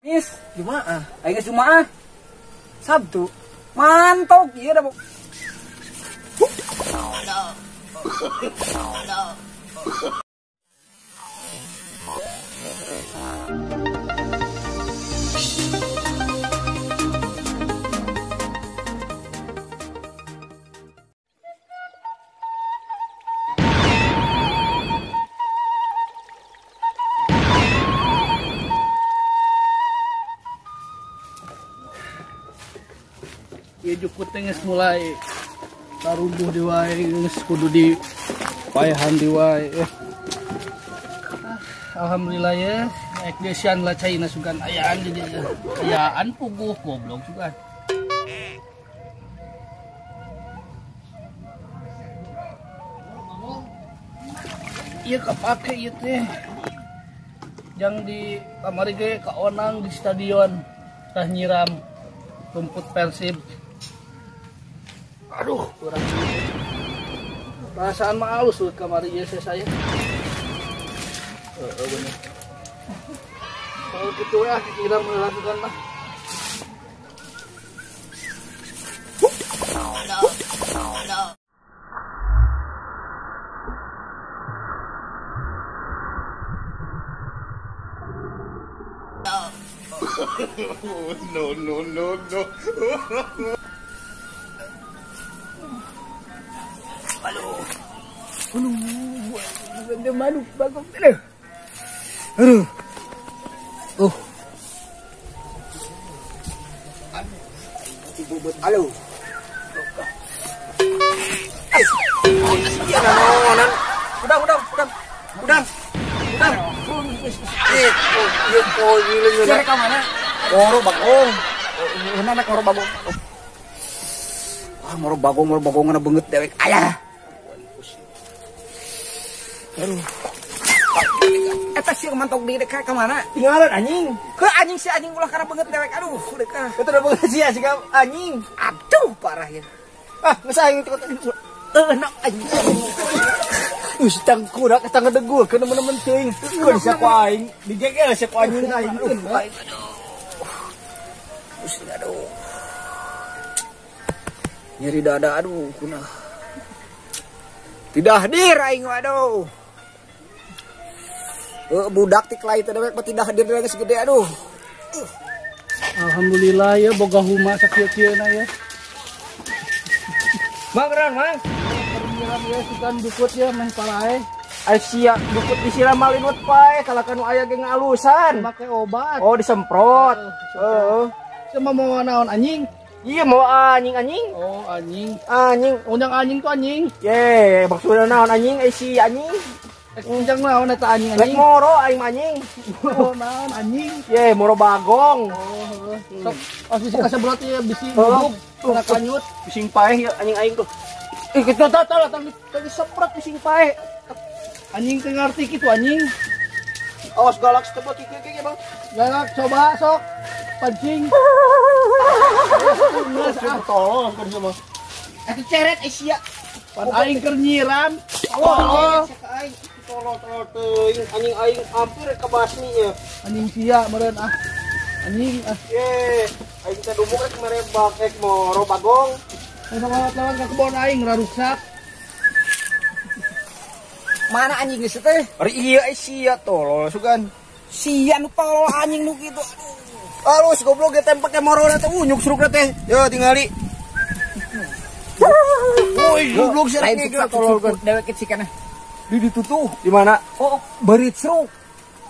Is Jumaah, aing geus Jumaah. Sabtu. Mantok ieu da. Ieu jukut teh geus mulai tarubuh di wae, geus kudu di paehan di wae. Alhamdulillah ya, naik desian lah caina sugan ayaan di dieu. Ayaan puguh goblok sugan. Ieu kapake ieu teh. Jang di kamari ge kaonang di stadion tah nyiram rumput Persib. Aduh, kurang perasaan mah halus tuh kamari ieu saya. Bener. Kalau gitu ya, kita melakukan mah. No, no, no, no. Aduh. Aduh, benda malu bagong aduh. Aduh. Oh. Aduh, bobot aduh. Udang, udang, udang. Udang. Udang. Eh, ka mana? Moro bagong. Mana moro bagong? Ah, moro bagong ngana beungeut dewek. Ayah. Aduh. Eta sih mantok di dek ka mana? Tinggalan anjing. Ke anjing si anjing ulah kana beungeut dewek. Aduh, dek. Eta udah beungeut sia siga anjing. Aduh, parah ya. Ah, geus aing nak anjing. Tangkurak eta ngedegul ke nemen-nemen teuing. Keun sia ku aing, digegel sia ku anjing aing. Aduh. Pusing aduh. Nyeri dada aduh kuna. Tidak hadir aing aduh. Budak tik lain teh dewek tidak hadir dewek segede aduh. Alhamdulillah ya boga huma sakieu-kieuna ya. Mang ran mang. Nyiram ya sugan dukut ya meh parae. Asia dukut disiram malinut pae kalakan nu aya ge ngalusan. Make obat. Oh disemprot. Heeh. Sama mau naon anjing? Iya mau anjing anjing. Oh anjing. Anjing. Undang anjing tuh anjing. Ye, maksudna naon anjing si anjing. Undang naon eta anjing anjing. Rek moro aing anjing. Oh naon anjing. Ye, moro bagong. Oh, sok oh bisi kasebrot ieu bisi bubuk kana kanyut, bising paeh ya anjing aing tuh. Ih kitu tah tah tang disemprot bising paeh. Anjing teu ngarti kitu anjing. Awas galak tebot kieu kieu Bang. Galak coba sok. Pancing. Tolong keur mah. Eta ceret sia. Pan aing keur nyiram. Tolong. Aing tolong tolong teuing anjing aing hampir kabasmi nya. Anjing sia meureun ah. Anjing ah. Ye, aing teh dumuk rek mere rek moro bagong. Lawan ka kebon aing raruksak. Mana anjing geus teh? Ari ieu sia tolol sugan. Sia nu tolol anjing nu kitu. Aduh. Alus goblok ge tempek morona teh unyuk surukna teh. Yo tingali. Woi, goblok sia lain tolol dewek kecil kana. Di ditutuh di mana? Oh, berit seruk.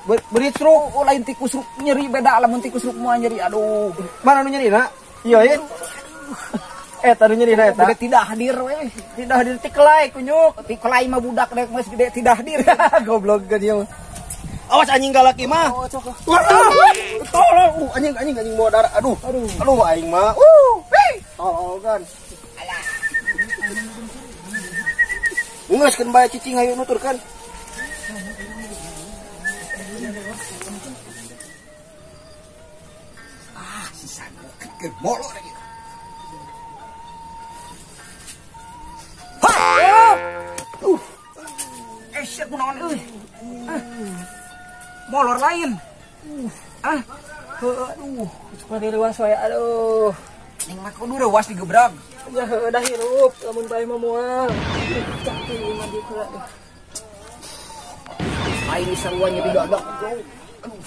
Berit seruk. Oh, lain tikus ruk nyeri beda lamun tikus ruk moal nyeri. Aduh. Mana nu nyerina? Iya ya. Eta nu nyerina eta. Beda tidak hadir we. Tidak hadir tikelai kunyuk. Tikelai mah budak dewek geus gede tidak hadir. Goblok kan ieu. Awas anjing galak ieu mah. Oh, cok. Tolol, anjing anjing anjing bawa darah. Aduh. Aduh. Aduh aing mah. Hei. Tolol kan. Alah. Geus keun bae cicing hayu nuturkeun. Ah, sisa keur molor lagi. Ha! Sia kunaon euy. Molor lain. Ah. Heuh, aduh, suka direuwas wae aduh. Ning mah kudu reuwas digebrag. Ya heuh dah hirup lamun bae mah moal. Capek ieu mah dieu heula. Aing sarua nyeri dada. Aduh.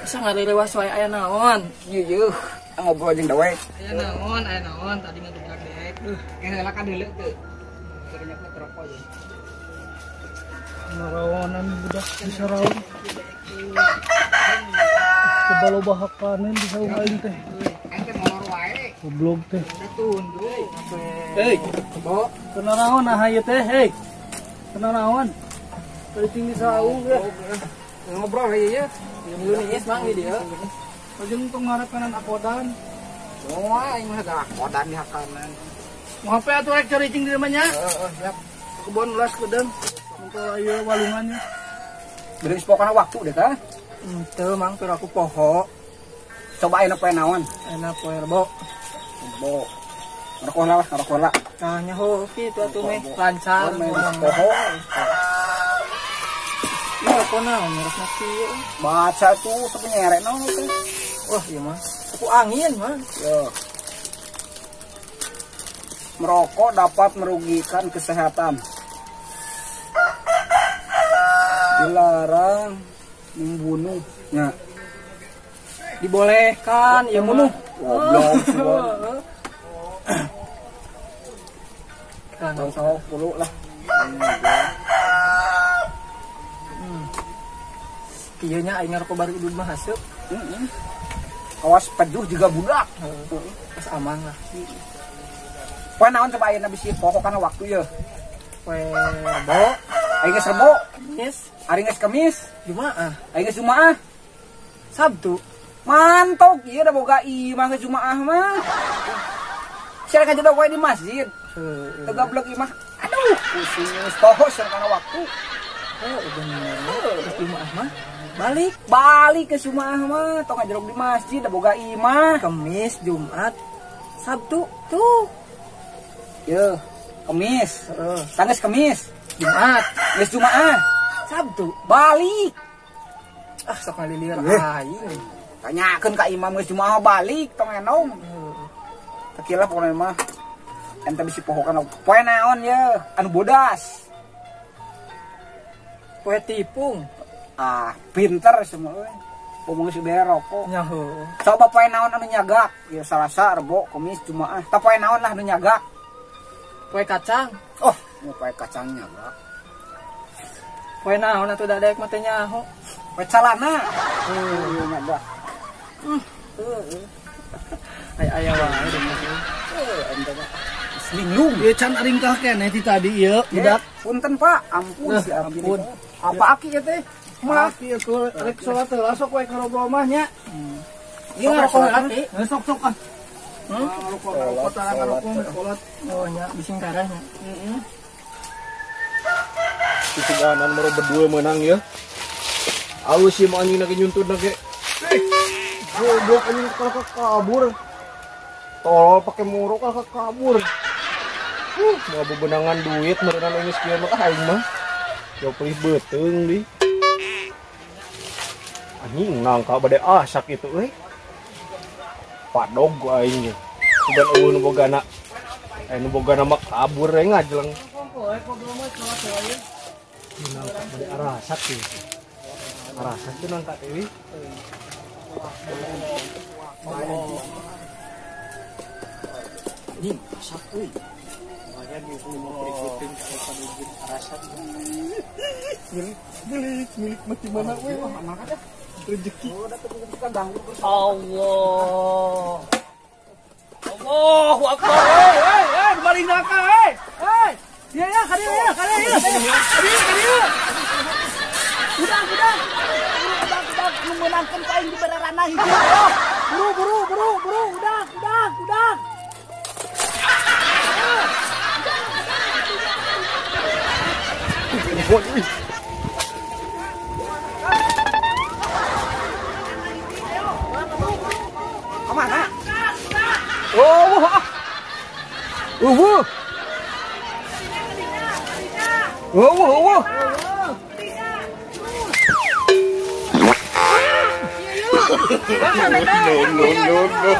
Asa ngareuwas wae aya naon? Ieu yeuh, ngobrol jeung dewek. Aya naon tadi ngegebrak dewek. Duh, heula ka deuleu teu. Ternyata rokok aja. Ngarawanan budak bisa raun. Coba loba hakaneun di saung aing teh. Aing teh molor wae. Goblok teh. Tunduk. Hei, bo, kenaraon nah ieu teh, hei. Kenaraon. Penting di saung ya. Ngobrol ieu ya. Lu niis mang di dieu. Ujung tong ngarepkeun akodan. Moal aing mah akodan di hakanan. Mau HP atuh rek caricing di rumahnya? Heeh, siap. Kebon ulas kedeung. Untuk ieu walungannya. Beureus pokona waktu deh tah. Henteu mang pira aku poho. Coba ayeuna poe naon? Ayeuna poe Rebo. Rebo. Ngarokok lah, ngarokok lah. Tah nyaho kitu atuh meh lancar. Poho. Ieu rokok naon merek kieu. Baca tuh tapi nyerek naon teh. Wah, ieu mah. Aku angin mah. Yo. Merokok dapat merugikan kesehatan. Dilarang membunuh. Ya. Dibolehkan ya membunuh. Goblok semua. Kan sok dulu lah. Kieu nya aing ngarokok baru udud mah haseup. Heeh. Awas peduh juga budak. Pas aman lah. Poe naon coba ayeuna bisi poho kana waktu ye. Poe Rebo. Aing geus Rebo. Kamis. Ari geus Kamis. Jumaah. Aing geus Jumaah. Sabtu. Mantok ieu da boga imah geus Jumaah mah. Sia ka jodoh wae di masjid. Heeh. Teu gablek imah. Aduh, pusing geus poho sia kana waktu. Heuh, bener. Geus Jumaah mah balik. Balik ke Jumaah mah tong ngajerok di masjid da boga imah. Kamis, Jumat, Sabtu tuh. Ye, Kamis. Heeh. Tangges Kamis, Jumat, geus Jumaah, Sabtu, balik. Ah, sok ngalilir aing. Tanyakeun ka imam geus Jumaah balik tong enong. Teu lah pokona mah. Ente bisi poho kana poe naon ye, anu bodas. Poe tipung. Ah, pinter semua euy. Ngomong geus bere rokok. Nya heuh. Coba poe naon anu nyagak? Ya Salasa, Rebo, Kamis, Jumaah. Tah poe naon lah anu nyagak? Poe kacang. Oh, mau poe kacang nyagak. Poe naon atuh dadek mah teh nyaho. Poe calana. Heuh, nyagak. Heeh. Aya wae deh. Heuh, ente mah selinggung. Ieu can aringkah keneh ti tadi ieu budak. Punten Pak, ampun si ampun. Apa aki ieu teh? Aki atuh rek salat heula sok we ka robo mah nya. Ieu ngarokok heula ki. Sok-sok ah. Ngarokok ngarokok tara ngarokok salat. Oh nya bising kareh nya. Heeh. Susuganan moro berdua menang ya. Alus sih anjing lagi nyuntun lagi. Goblok anjing kalau kabur. Tolol pakai muruk kalau kabur. Mau bebenangan duit meureunan geus kieu mah aing mah. Yo pelih beuteung di. Anjing nangka bade asak itu euy. Padog aing ge. Sugan eueuh nu bogana. Nu bogana mah kabur we ngajeleng. Nangka bade arasak ieu. Arasak teh nangka teh euy. Anjing asak euy. Milik milik mati mana we rezeki. Allah. Allahu akbar. Hei, hei, hei, maling nangka, hei. Hei. Iya ya, kadieu ya, kadieu ya. Kadieu, kadieu. Udang, udang. Udang, udang, nu meunangkeun ka aing di bararana hiji. Buru, buru, buru, buru, udang, udang, udang. Kemana? Oh, wah. Wuh. Wuh, wuh, wuh. No, no, no, no.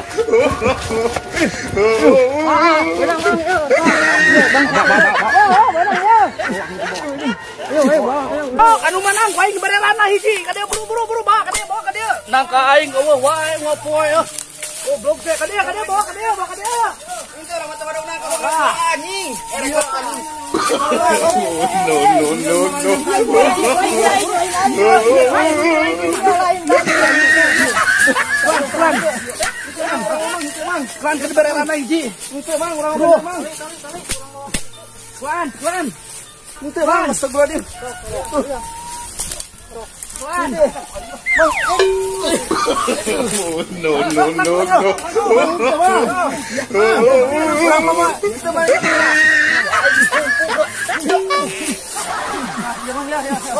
Oh, anu menang ku aing dibere ranah hiji. Ka dieu buru-buru buru bawa ka dieu, bawa ka dieu. Nangka aing eueuh wae ngopoe euy. Goblok teh ka dieu, bawa ka dieu, bawa ka dieu. Itu urang mah teu nangka anjing. No, no, no, no. Pelan. Pelan ke dibere ranah hiji. Henteu Mang, urang mah Mang. Pelan, pelan. Henteu Mang, astagfirullahaladzim. Pelan. No, no, no, no. Urang mah henteu Mang.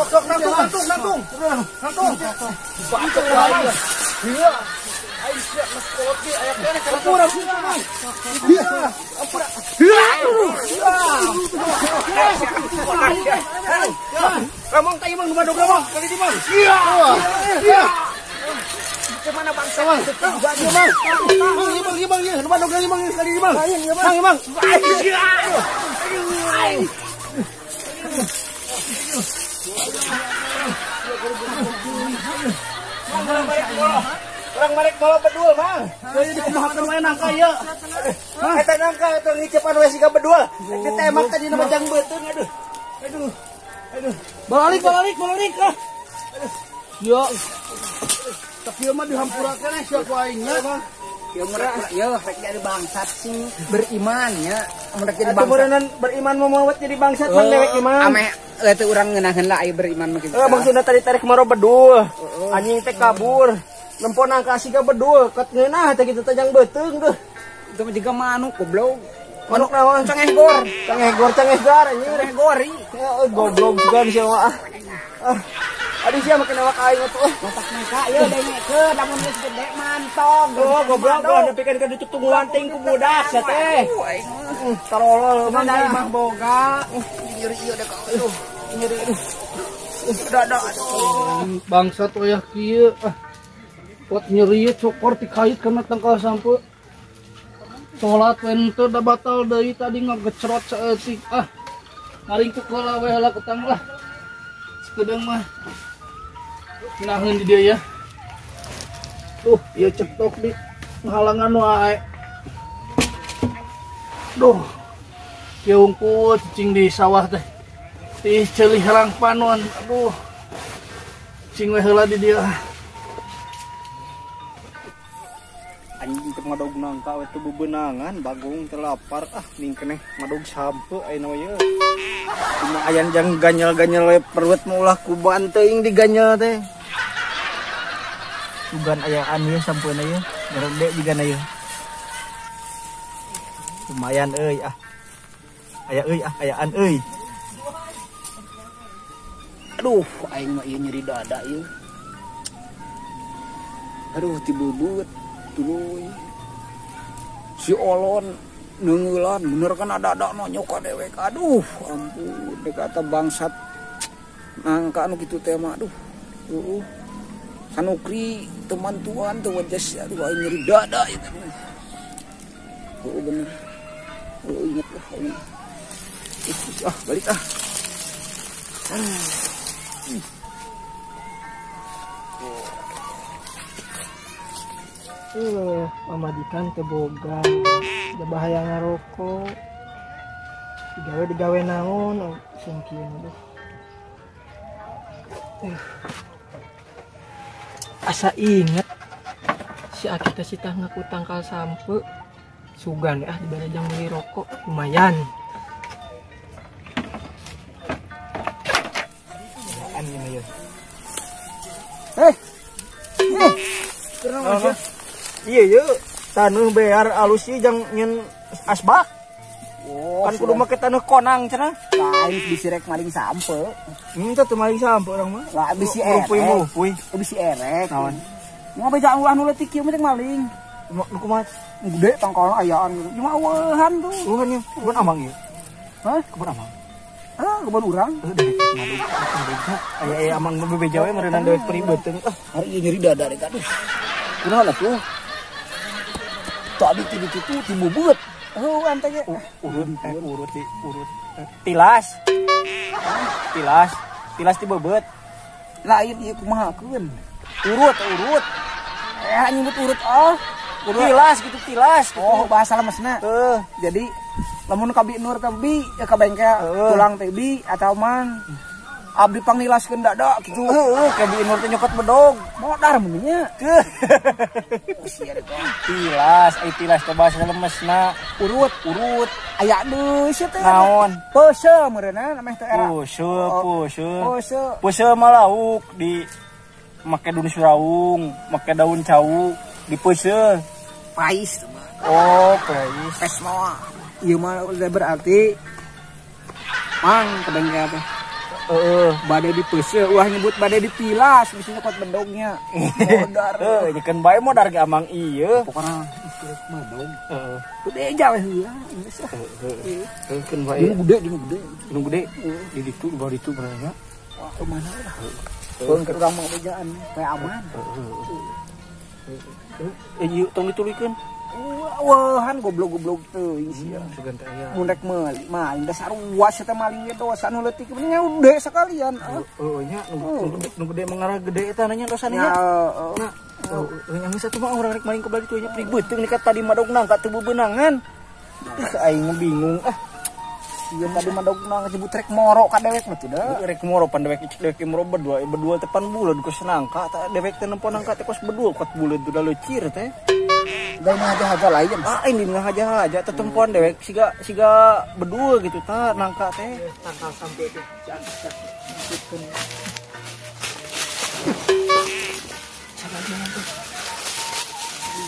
Sok nangtung, nangtung, nangtung. Nangtung. Iya. Aing siap mas kolot ge aya keneh ampura Mang. Iya, ampura. Ramong teh imang nu badog Ramong, kali di Mang. Iya. Iya. Kemana bangsa? Mang, Mang. Mang, Mang, Mang, nu badog Mang, kali di Mang. Mang, Mang. Urang marek bawa bedul, Mang. Deui dikumahakeun wae nangka ieu. Eta nangka eta ngicepan we siga bedul. Ditembak tadi na majang beuteung aduh. Aduh. Aduh. Balik, balik, balik ah. Aduh. Ya. Tapi ieu mah dihampurakeun sia ku aing nya. Ieu mah ieu rek jadi bangsat sing beriman nya. Mun rek jadi bangsat. Atuh beriman mah moal jadi bangsat mah dewek iman. Ame teu urang ngeunaheun lah aya beriman mah kitu. Heuh maksudna tadi tarik maro bedul. Anjing teh kabur. Nempo nangka siga bedul, ket ngeunah teh kitu teh jang beuteung deuh. Itu mah jiga manuk goblok. Manuk naon? Cengeh gor. Cengeh gor, cengeh gar anjing. Cengeh gori. Heeh, goblok juga sia mah. Ah. Aduh sia make nawak aing atuh. Matak nangka ieu dengekeun lamun geus gede mantog. Oh, goblok ulah nepikeun ka ditutungguan ting ku budak sia teh. Tarolol mah dari mah boga. Nyeri ieu deh ka. Aduh, nyeri aduh. Dada aduh. Bangsat wayah kieu ah. Pot nyeri cokor dikait kana tangkal sampe. Salat we henteu da batal deui tadi ngagecrot saeutik ah. Ngaringkuk heula we heula ketang lah. Sakedeung mah. Naheun di dieu ya. Tuh, ieu cetok di ngahalangan wae. Duh. Kieu hungkul cicing di sawah teh. Tih ceuli herang panon. Aduh. Cicing we heula di dieu. Anjing teu madog nangka we teu bebenangan bagong teu lapar ah mingkeneh madog sampe ayeuna mah ieu. Cuma ayan jang ganyel-ganyel we perut mah ulah kuban teuing diganyel teh. Sugan ayaan ieu sampeuna ieu, gede jigana ieu. Lumayan euy ah. Aya euy ah, ayaan euy. Aduh, aing mah ieu nyeri dada ieu. Aduh, tibebeut. Tuluy. Si Olon neungeulan bener kan ada-ada nonyok ka dewek. Aduh, ampun, dek kata bangsat nangka anu kitu teh mah aduh. Heueuh. Sanukri teman tuan teu wajas aduh aing nyeri dada ieu teh. Heueuh bener. Heueuh inget lah aing. Ah, balik ah. Pamajikan teu boga, da bahaya ngarokok. Digawe digawe naon sing kieu deh. Asa inget si Aki teh sitah ngaku tangkal sampe. Sugan ah dibere jang beli rokok lumayan. Iya iya, taneuh bear alus ieu jang nyeun asbak. Oh, kan kudu make taneuh konang cenah. Lain bisi rek maling sampe. Henteu teu maling sampe urang mah. Lah bisi erek. Rupuy. Bisi erek. Naon? Mau beja ulah nu leutik kieu mah maling. Nu kumaha? Gede tangkalna ayaan gitu. Cuma eueuhan tuh. Eueuhan ieu. Kebun amang ieu. Hah? Kebun amang. Ah, kebon urang. Heuh, dewek madog. Aya aya amang bebeja we meureunang dewek peribeuteung. Ah, hari ieu nyeri dada rek aduh. Kunaon atuh? Tadi ti ditu tibubeut. Heuh, ante ge. Urut urut urut. Tilas. Tilas, tilas tibebeut. Lain ieu kumahakeun? Urut, urut. Eh, nyebut urut oh. Urut. Tilas gitu tilas. Gitu. Oh, bahasa lemesna. Jadi lamun ka Bi Nur teh bi ya ka bengkel tulang teh bi atau mang abdi pangnilaskeun dada kitu. Heeh, ka Bi Nur teh nyokot bedog. Modar mun nya. Tilas, ai tilas teh bahasa lemesna. Urut, urut. Aya deui sia teh. Naon? Peuse meureunna nameh teh era. Peuse, peuse. Peuse. Peuse mah lauk di make daun suraung, make daun cau, dipeuse. Pais tuh mah. Oh, pais. Pes mah. Ieu mah berarti mang ke bengkel teh. Heeh, bade dipeuse, ulah nyebut bade ditilas, bisa nyokot bedognya. Modar. Heuh, nyekeun bae modar ge amang ieu. Pokona istirahat madog. Heeh. Gede aja we heula, geus ah. Heeh. Keun bae. Nu gede, nu gede. Nu gede. Di ditu, di bawah ditu berarti. Wah, kemana lah. Keun keur urang mah bejaan, we aman. Eh, ieu tong dituluykeun. Wah, goblok-goblok teuing sia. Sugan teh aya. Mun rek meuli mah aing da sarua sia teh maling ge dosa nu leutik mending gede sekalian. Heuh nya nu gede mengarah gede eta nanya dosana nya. Heeh. Heuh nya geus atuh mah urang rek maling ke balik nya pribeuteung nih tadi madog nangka teu bebenangan. Aing bingung ah. Ieu tadi madog nangka nyebut rek moro ka dewek mah tuh da. Rek moro pan dewek dewek moro berdua berdua teh pan buleud kos nangka tah dewek teh nempo nangka teh kos berdua kot buleud udah leucir teh. Lain haja-haja lain. Ah, ini ngahaja-haja tetempoan dewek siga siga berdua gitu ta nangka teh. Tangkal sampai teh.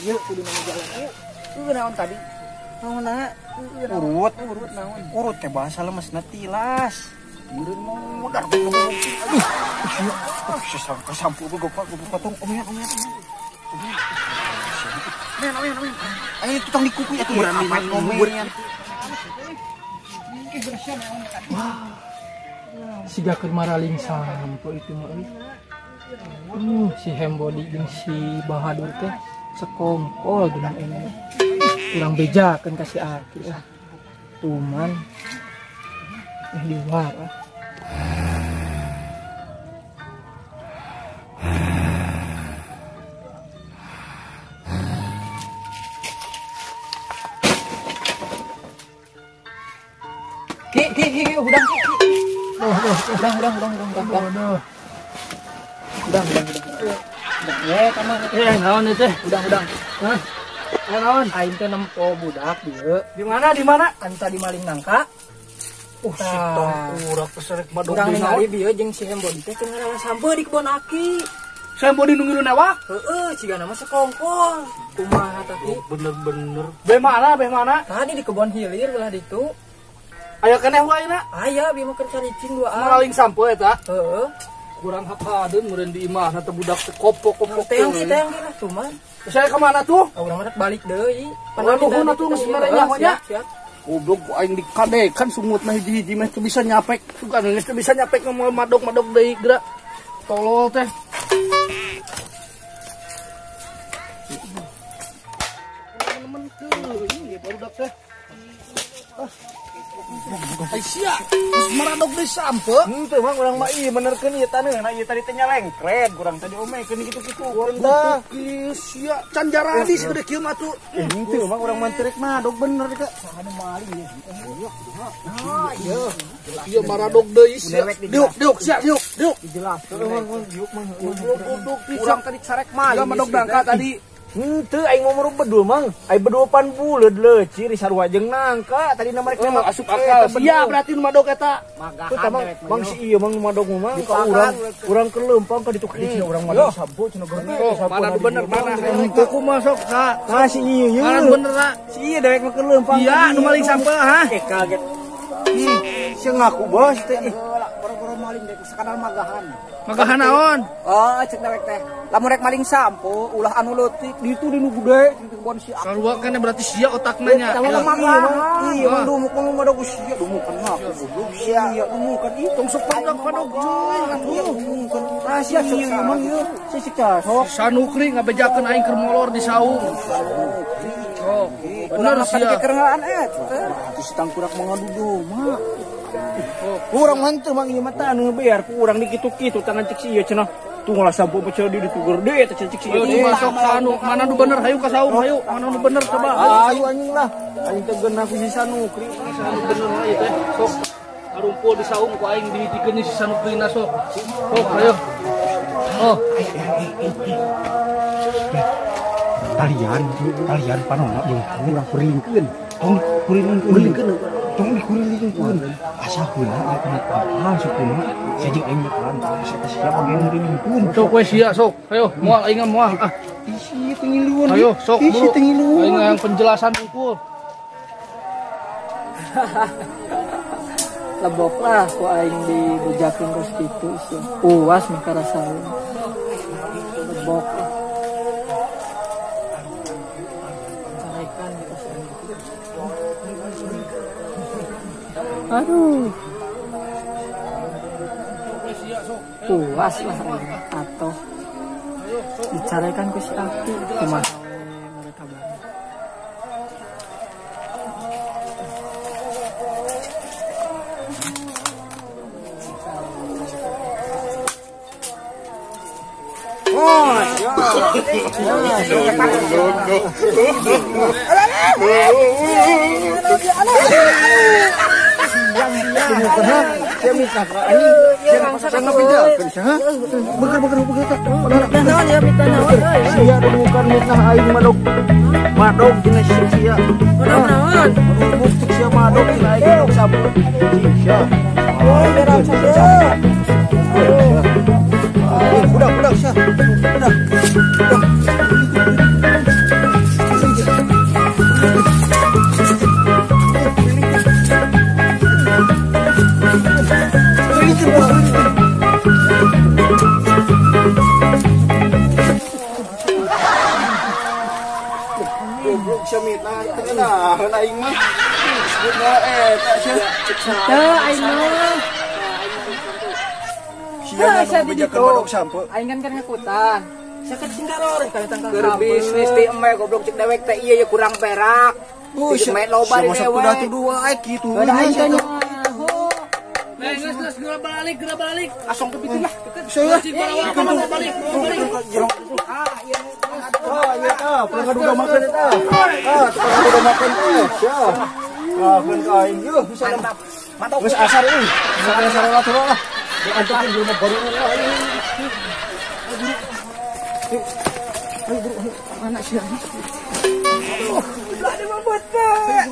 Ieu kudu nama jalan. Ieu naon tadi? Naon na? Urut, urut naon? Urut teh bahasa lemesna tilas. Meureun modar goblok. Aduh. Sangka sampu goblok goblok potong omean omean. Men, men, men. Ayo tutang di kuku atuh berani ngomen. Wah. Siga keur maraling sampo itu mah euy. Si Hembodi jeung si Bahadur teh sekongkol geunah ini. Urang bejakeun ka si Aki lah. Tuman. Diwar ah. Ki, ki, ki, udang, ki. Udang, udang, udang, udang, udang. Udang, udang, udang. Eh, kamu. Eh, naon ieu teh? Udang, udang. Hah? Eh, naon? Aing teh nempo budak dieu. Di mana? Di mana? Anu tadi maling nangka. Si tangkurak keserek madog Urang ningali dieu jeung si Hembodi teh keur ngarawa sampeu di kebon Aki. Si Hembodi nu ngilu newak? Heeh, cigana mah sekongkol. Kumaha tapi? Bener-bener. Beh mana? Beh mana? Tadi di kebon hilir belah ditu. Aya keneh wae na? Aya, bieu mah keur caricing duaan. Maling sampeu eta? Heeh. Kurang hakadeun meureun di imahna teh budak teh kopok-kopok. Teang ki teang ki lah cuman. Saya ka mana tuh? Urang mah balik deui. Nuhun atuh geus mere nyaho nya. Goblok ku aing dikadekan sungutna hiji-hiji mah teu bisa nyapek. Sugan geus teu bisa nyapek ngomong madog-madog deui geura. Tolol teh. Temen teuing ieu barudak teh. Ai sia, geus maradog deui sampe. Henteu mang urang mah ieu benerkeun ieu taneuna ieu tadi teh nyalengkret kurang tadi omekeun kitu-kitu tah. Ieu sia can jaradis gede kieu mah tuh. Henteu mang urang mah teu rek madog bener ka. Saha maling ieu. Ah, ieu. Ieu maradog deui sia. Diuk diuk sia diuk diuk. Jelas. Diuk mah. Goblok urang tadi carek maling. Madog nangka tadi. Henteu aing mau meru bedul mang. Ai bedul pan buleud leucir sarua jeung nangka. Tadi na mereka mah asup akal. Sia berarti nu madog eta. Magahan dewek mah. Mang si ieu mang madog mah ka urang. Urang keur leumpang ka ditu ka urang madog sampo cenah geuning. Mana nu bener mana? Henteu kumaha sok ka. Nah si ieu ieu. Mana nu bener ra? Si ieu dewek mah keur leumpang. Iya nu maling sampo ha. Eh kaget. Sia ngaku bos teh. Boro-boro maling dek sakadar magahan. Magahan naon? Oh, cek dewek teh. Lamun rek maling sampo ulah anu leutik ditu di nu gede di kebon si Aki. Sarua keneh berarti sia otakna nya. Iya, mah dumuk mah madog sia dumukan mah aku goblok sia dumukan ih tong sok padog cuy atuh. Dumukan rahasia cek emang ieu si cek sok. Sanukri ngabejakeun aing keur molor di saung. Oh, bener sia. Kerengaan eta. Si tangkurak mangadu doma. Urang mah teu mang ieu mah tah anu ngebear ku urang di kitu-kitu tangan cek si ieu cenah. Tuh ngalah sampo pecel di ditu gede eta cek si ieu. Masuk anu mana nu bener hayu ka saung hayu mana nu bener coba. Ayo anjing lah. Aing teh geunah ku si Sanukri. Anu bener ieu teh sok ngarumpul di saung ku aing dihijikeun si Sanukrina sok. Sok ayo. Oh. Talian panona jeung urang kurilingkeun. Tong kurilingkeun. Tong dikurilingkeun. Asa heula ieu kana pahal sukuna. Sia jeung aing nyekelan sia teh sia bagian ngurilingkeun. Sok we sia sok. Ayo moal aing moal ah. Isi tengiluan. Ayo sok isi tengiluan. Aing yang penjelasan unggul. Lebok lah ku aing dibejakeun kos kitu sia. Puas mah karasaeun. Lebok lah. Aduh, puas lah atau dicarikan ku si Aki kumaha mereka banget. Oh, ya. Aing kan ngakutan. Saket singkaror kali tangkal keur bisnis ti eme goblok cek dewek teh ieu kurang perak. Cek eme loba di dewek. Udah tuh dua ae kitu. Geus geus balik, geura balik. Asong teu bitin lah. Saya balik. Ah, ieu ah ieu tah, pernah udah makan eta. Ah, pernah udah makan teh. Sia. Ah, keun ka aing yeuh bisa mantap. Mantap. Geus asar euy. Asar lah. Diantekin di rumah baru lah. Ayo buru, mana sih? Aduh, ada mabot teh.